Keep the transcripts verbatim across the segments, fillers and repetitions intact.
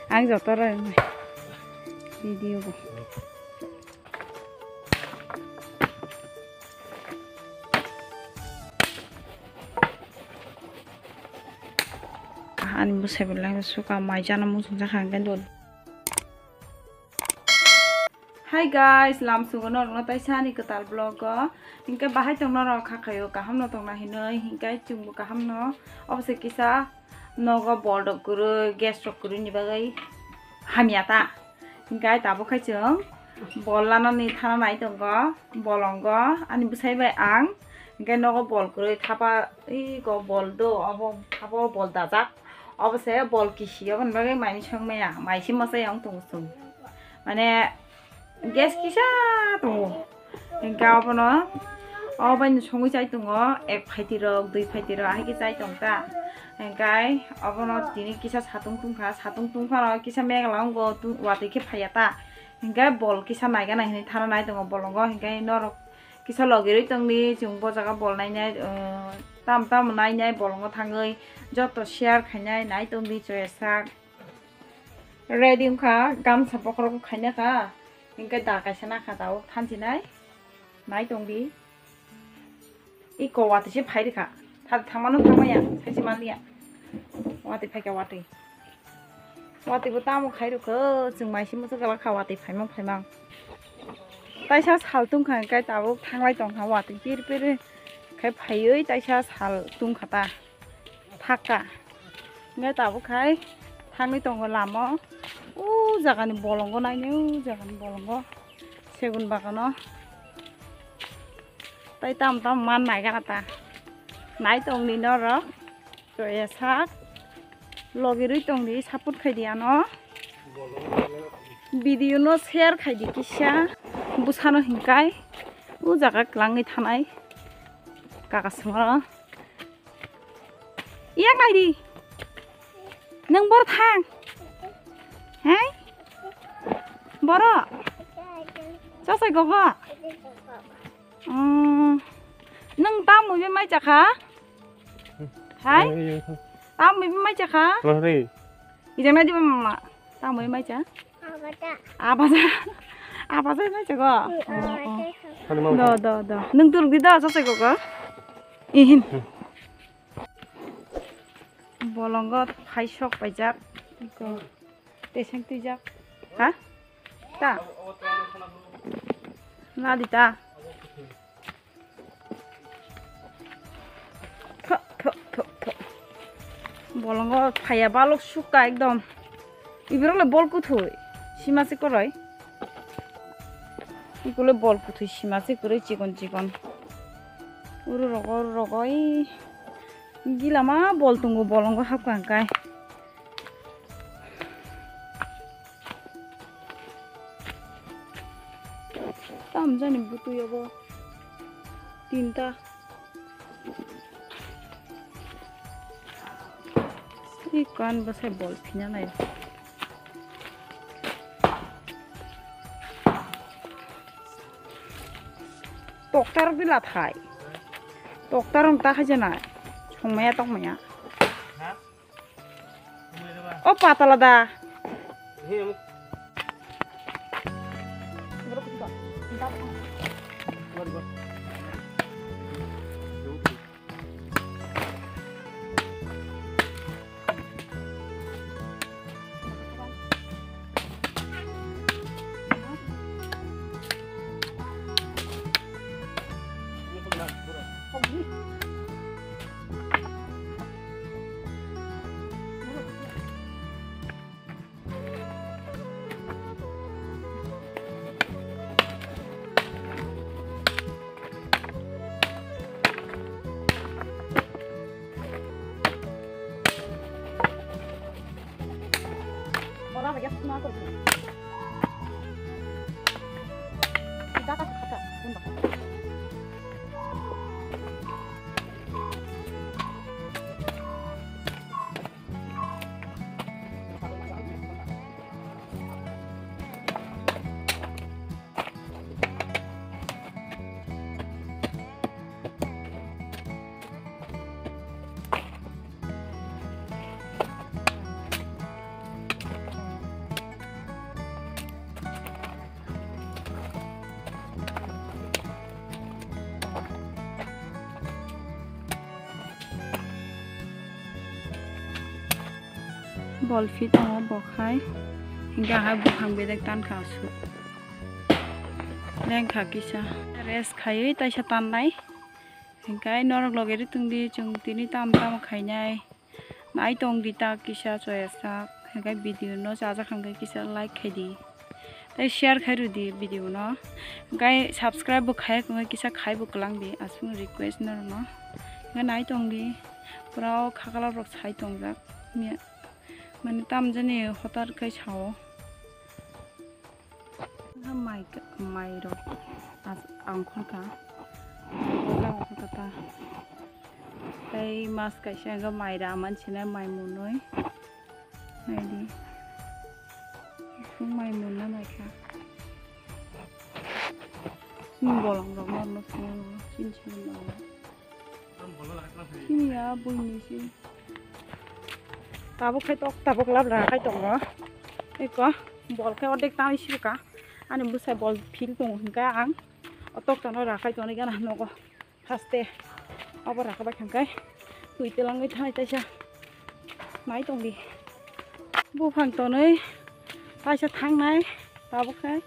Ang joto rw video bo. Ani bwsai belai suka mai jana muchung jakha hwnkhe do. Hi guys, lamsugo norokno taisa ani kwtal vlog o. Hinkhe bahai tong norok kha khaio, kaham no tongna hinwi, hinkhe chwngbo kaham no. Obose kisa nogo bol rok kwrwi, gas rok kwrwi ni bagwi hamya ta. Hinkhe tabuk khai chwng bol lanani thana nai tongo, bolongo ani bwsai bai ang. Hinkhe nogo bol kwrwi thapa, iko bol do, obo thapa o bol dajak. Obo se bol kisi, oboni bagwi mai song maya, mai se masa yang tong song. Mane gas kisa tongo. Hinkhe obono, obo bai no songwi chai tongo, ek phaiti rok, dui phaiti rok, ahai khe chai tong ta. Hinkhe obono tini kisa satung tungkha, satung tungphano kisa megla wngo, watwi khe phaiya ta. Hinkhe bol kisa naiga nai hinwi thana nai tongo bolongo, hinkhe norok kisa logirwi tongdi, chwng bo jaga bol nainai, uh, tam tam nainai bolongo thangwi joto share khainai nai tongdi choya sak. Ready wngkha, gamsa bokhorok khaina kha, hinkhe da kaisa nakha tabuk thansinai nai tongdi. Iko watwi se phai rikha, thangmano thangmaya, saisi manliya. Watwi phaikha watwi. Watwi bo tamo khai rwkho, chwng mai se muchung kwlak kha watwi phaimang phaimang. Taisa sal tungkha hwnkhe tabuk thanglai tongkha watwi pir pir khai phaiwi taisa sal tungkha ta thakka. Hwnkhe tabuk khai thangwi tongo lama o. O jagani bolongo naini, o jagani bolongo segun bagano. Tai tam tam man nai gana ta. Nai tongdi norok. Choya sak. Logirwi tongdi, support khaidi ano. Video no share khaidi kisa. Bwsano hinkai. O jaga kwlangwi thanai. Kaka songro. Yak naidi. Nwng bor thang. Hai? Boro? Chasai gogo? Oh. Nwng tamwi bai mai chakha? Hai? Tamwi bai mai chakha? Ijang naidi mama. Tamwi mai cha? Abaja. Abaja. Abaja mai chago? Oh, oh. Do, do, do. Nwng turdi do, chasai gogo? Ihin. Bolongo phai sok paijak. Iko. Teseng twijak. Ha? Ta? Nadi ta? Tho, tho, tho, tho. Bolongo phaiya balok sukha ekdom. Iborok le bol kuthwi. Sima se koroi. Ikole bol kuthwi sima se koroi chikon chikon. Uru rogo, uru rogo, ei. Gila ma bol tongo, bolongo hapkha hwnkhe. Tam jani butui obo tinta. Ih, kan bwsai bol phina nai. Toktar rok di lathai. Toktar rok ta khai janai. Songmaya tokmaya. O patala da. Bol phi tongo bo khai. Hinkhe hai buphang bedek tankha aswk. Lengkha kisa. Rest khaiwi taisa tannai. Hinkhe norok loge ri tongdi, chwng tini tamo tamo khainai. Nai tongdi tak kisa choya sak. Hinkhe video no chajak hinkhe kisa like khaidi. Tei share khai rwdi video no. Hinkhe subscribe bo khaiya wngkha kisa khai bo kwlangdi. Aswk request norokno. Hinkhe nai tongdi. Pura o khakala rok sai tongjak. Mane tamjani hotar khai sao. Mai, mai rok ang khorka. Ang khorka ta. Tei mas kaisa ang mai ra manchina mai munoi. Naidi. Sung mai munna naikha. Sing bolong rok norno sung sing sing bolong. Sini ya, buini si. Tabuk khai tok, tabuk lab ra khai tongo. Eko, bol khai ordek tangwi sibuka. Ani bwsai bol phil tongo hinkha ang. O tok tano ra khai tongo gana nogo. Haste. Abo ra khai bai khangkai. Twi telangwi thai taisa. Mai tongdi. Buphang tonwi taisa thangnai. Tabuk khai.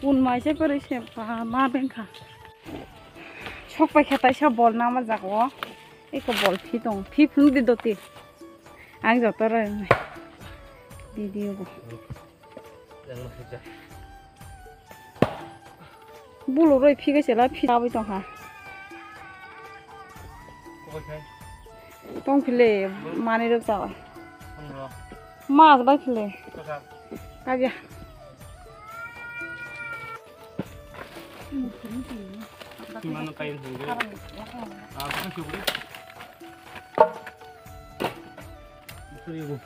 Pun mai se pore se pa ma bengkha. Sok pai kha taisa bol nama jago. Eko bol phi tong. Phi phung di doti. Ang joto ro video bo. Bulo roi phi gaise la phi aboi tong kha. Tong phile mani rok jabai. Mas bai phile. Kaja. Mano kain hungge. Ah, bukan sugri. Bukan ibu.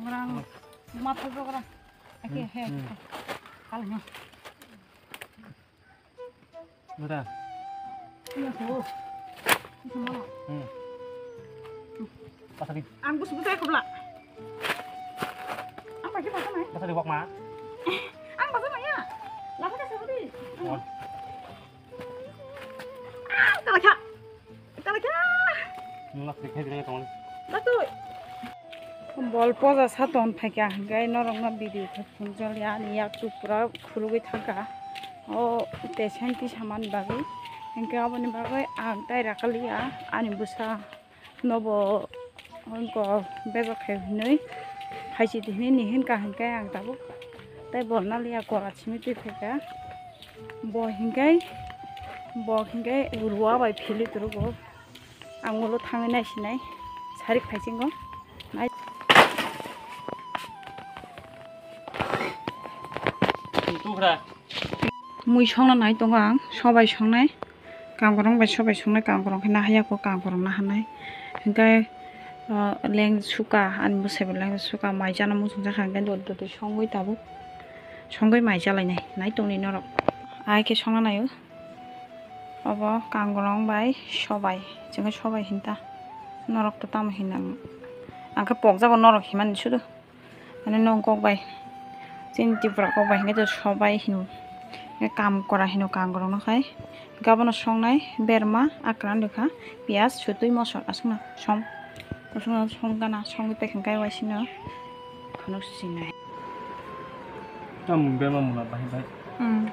Orang mata orang. Oke, he. Kalau no. Mata. Iya, so. Itu mana? Hmm. Pasal di. Ang gusto ko tayo kubla. Ang pagi pasal na? Pasal di wak ma. Ang pasal na ya. Lama ka sa di. Oh. Ah, talaga. Talaga. Nungak di kaya tong. Batu. Bol poja saton phaikha hinkhe norokno video khe phunukjak ya, ani yak chuk pura khulugwi thangkha. O tei senti samani bagwi hinkhe aboni bagwi ang tai rakaliya, ani bwsa nobo hwnko bebak khe hinwi phaisidi hinwi ni hinkha hinkhe ang tabuk tei bol naliya kora simi twi phaikha. Bo hinkhe, bo hinkhe ruwa bai philwi twrwgo. Ang ulo thangwi naisinai, sarik phaisingo. Nai- Mui songna nai tongo ang, sobai songnai. Kangkorong bai sobai songnai, kangkorong khe nahaya kho, kangkorong nahanai. Hinkhe, o, leng suka, ani bwsai bo leng suka, mai chana muchung jakha hinkhe dodi dodi songwi tabuk. Songwi mai chalainai, nai tongni norok. Ai khe songna naio. Obo kangkorong bai sobai, chwngno sobai hinta. Norok to tamo hinna. Ang khe pokjabo norok himani sudu. Mane nwng kok bai. Chini Tripura kok bai hinkhe to sobai hino. Hinkhe kam kora hino kangkorong no khai. Hinkhe abono songnai berma akran rwkha. Piyaj, sutwi, mosor aswkno song. Aswkno song gana songwi tei hinkhe waisino phunuk sinai. Tamo berma mula bahai bahai. Hmm.